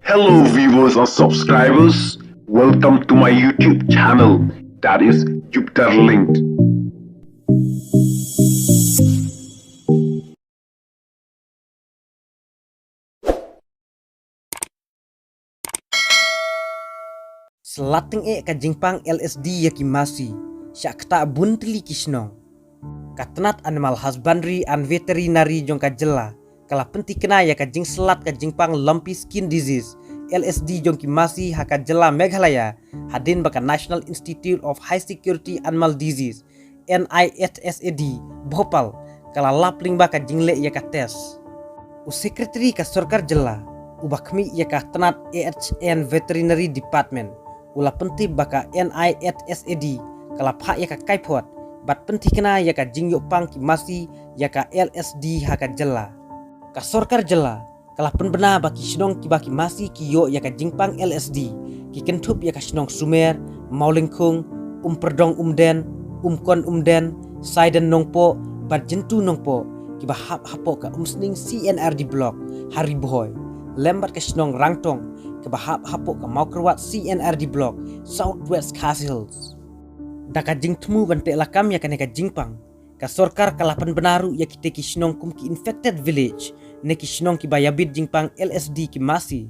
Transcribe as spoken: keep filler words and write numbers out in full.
Hello viewers and subscribers, welcome to my YouTube channel, that is Jupiter Linked. Slat tyngeh ka jingpang L S D ïa ki masi sha kata bun tylli ki shnong. Ka tnat Animal Husbandry and Veterinary jong ka jylla ka la pynthikna ïa ka jingslat ka jingpang Lumpy Skin Disease, L S D, jong ki masi ha ka jylla Meghalaya, hadien ba ka National Institute of High Security Animal Disease, N I H S A D, Bhopal, ka la lap lyngba ka jingleh ïa ka test. U Secretary ka sorkar jylla, uba khmih ïa ka tnat A H N Veterinary Department, u la pyntip ba ka N I H S A D ka la phah ïa ka kaiphod bad pynthikna ïa ka jingïoh pang ki masi ïa ka L S D ha ka jylla. Ka sorkar jylla ka la pynbna ba ki shnong kiba ki masi ki ïoh ïa ka jingpang L S D ki kynthup ïa ka shnong Sumer, Mawlyngkhung, Umpyrdong Umden, Umkon Umden, Saiden Nongpoh bad Jyntu Nongpoh kiba hap hapoh ka Umsning C and R D Block ha Ri Bhoi, lem bad ka shnong Rangtong kaba hap hapoh ka Mawkyrwat C and R D Block, South West Khasi Hills. Da ka jingthmu ban tehlakam ïa kane ka jingpang, ka sorkar ka la pynbna ruh ïa kite ki shnong kum ki infected village, ne ki shnong kiba ïabit jingpang L S D ki masi.